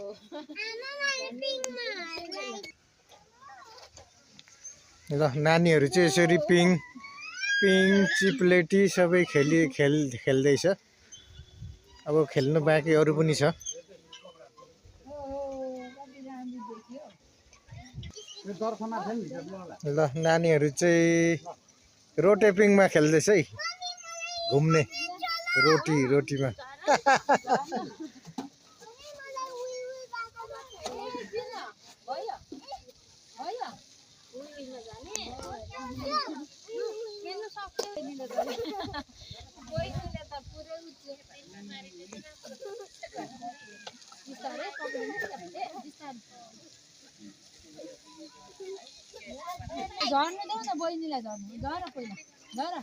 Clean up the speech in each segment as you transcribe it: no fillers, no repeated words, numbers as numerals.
ल नानीहरू चाहिँ यसरी पिङ चिप्लेटी सबै खेल्दैछ। अब खेल्नु बाँकी अरू पनि छ। ल नानीहरू चाहिँ रोटेपिङमा खेल्दैछ है, घुम्ने रोटीमा। झर्नु देऊ न बहिनीलाई, झर्नु झर पहिला झर।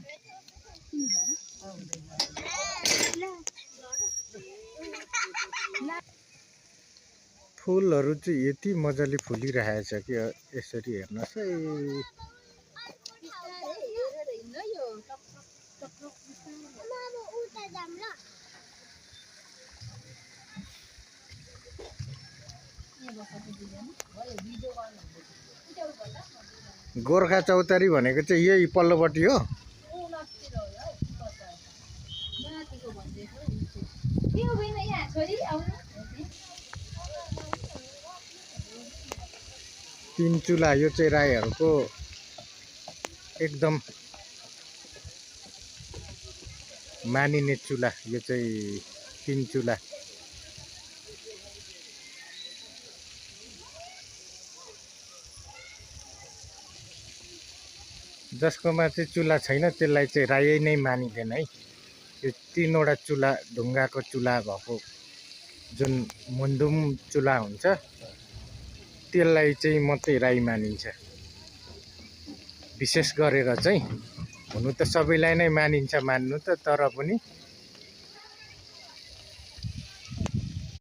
फुलहरू चाहिँ यति मजाले फुलिरहेको छ कि यसरी हेर्नुहोस् है। गोर्खा चौतारी भनेको चाहिँ यही पल्लोपट्टि हो। तीन चुला, यो चाहिँ राईहरूको एकदम मानिने चुला। यो चाहिँ तीन चुला। जसकोमा चाहिँ चुला छैन त्यसलाई चाहिँ राई नै मानिँदैन है। यो तीनवटा चुला, ढुङ्गाको चुला भएको जुन मुन्धुम चुला हुन्छ त्यसलाई चाहिँ मात्रै राई मानिन्छ। विशेष गरेर चाहिँ हुनु त सबैलाई नै मानिन्छ, मान्नु त, तर पनि